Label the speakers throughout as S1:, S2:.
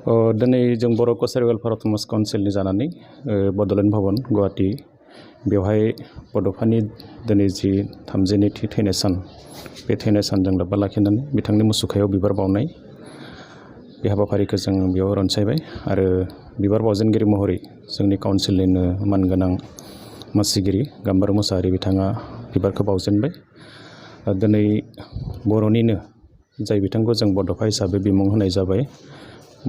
S1: दिनै जों बर' कसारि welfare autonomous काउन्सिलनि जानानै बड'लेण्ड भवन गुवाहाटी बेवहाय बड'फानि दिनै जि 32थि थैनाय सान बे थैनाय सानजों लोब्बा लाखिनानै बिथांनि मुसुखायाव बिबार बावनाय बे हाबाफारिखौ जों बेयाव रनसायबाय आरो बिबार बावजेनगिरि महरै जोंनि काउन्सिलनिनो मानगोनां मासिगिरि गाम्बारु मोसाहारि बिथाङा बिबारखौ बावजेनबाय। दिनै बर'निनो जाय बिथांखौ जों बड'फा हिसाबै बिमुं होनाय जाबाय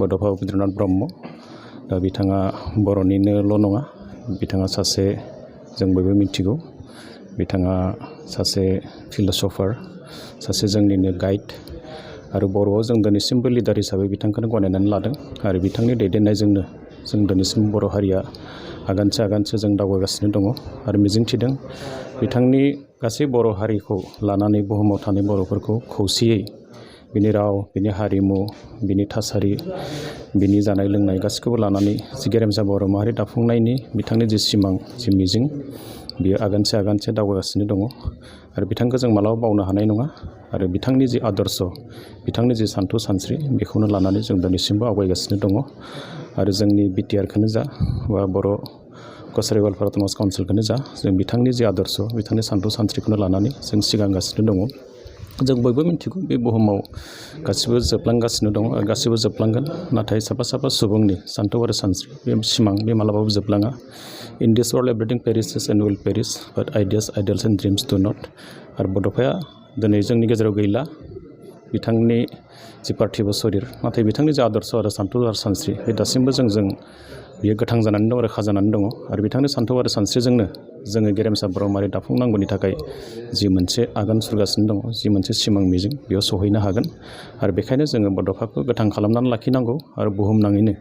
S1: बड'फा उपेन्द्रनाथ ब्रह्म। दा बिथाङा बर'निनोल' नङा, बिथाङा सासे जों बयबो मिथिगौ बिथाङा सासे फिल'सफार, सासे जोंनिनो गाइड आरो बर'आव जों दिनैसिमबो लिडार हिसाबै बिथांखौनो गनायनानै लादों आरो बिथांनि दैदेननायजोंनो जों दिनैसिम बर' हारिया आगानसे आगानसे जों दावगागासिनो दङ आरो मिजिंथिदों बिथांनि गासै बर' हारिखौ लानानै बुहुमाव थानाय बर'फोरखौ खौसेयै बिनि राव, बिनि हारिमु, बिनि थासारि, बिनि जानाय लोंनाय गासैखौबो लानानै जि गेरेमसा बर' माहारि दाफुंनायनि बिथांनि जि सिमां, जि मिजिं बियो आगानसे आगानसे दावगागासिनो दङ आरो बिथांखौ जों मालाबा बावनो हानाय नङा आरो बिथांनि जि आदर्श, बिथांनि जि सानथौ सानस्रि बेखौनो लानानै जों दिनैसिमबो आवगायगासिनो दङ आरो जोंनि बिटिआरखौनो जा बा बर' कसारि वेलफेयार अट'नमास काउन्सिलखौनो जा जों बिथांनि जि आदर्श, बिथांनि सानथौ सानस्रिखौनो लानानै जों सिगांगासिनो दङ। जों बयबो मिथिगौ बे बुहुमाव गासिबो जोबलांगासिनो दङ आरो गासिबो जोबलांगोन, नाथाय साफा साफा सुबुंनि सानथौ आरो सानस्रि बे सिमां बे मालाबाबो जोबलाङा। In this world everything perishes and will perish but ideas, ideals and dreams do not. आरो बड'फाया दिनै जोंनि गेजेराव गैला, बिथांनि जि पार्थिब शरीर, नाथाय बिथांनि जि आदर्श आरो सानथौ आरो सानस्रि बे दासिमबो जोंजों बियो गोथां जानानै दं आरो खाजानानै दङ आरो बिथांनि सानथौ आरो सानस्रिजोंनो जोङो गेरेमसा बर' माहारि दाफुंनांगौनि थाखाय जि मोनसे आगान सुरगासिनो दङ, जि मोनसे सिमां मिजिं बेयाव सहैनो हागोन आरो बेखायनो जोङो बड'फाखौ गोथां खालामनानै लाखिनांगौ आरो बुहुमनाङैनो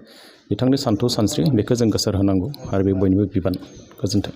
S1: बिथांनि सानथौ सानस्रि बेखौ जों गोसार होनांगौ आरो बे बयनिबो बिबान। गोजोन्थों।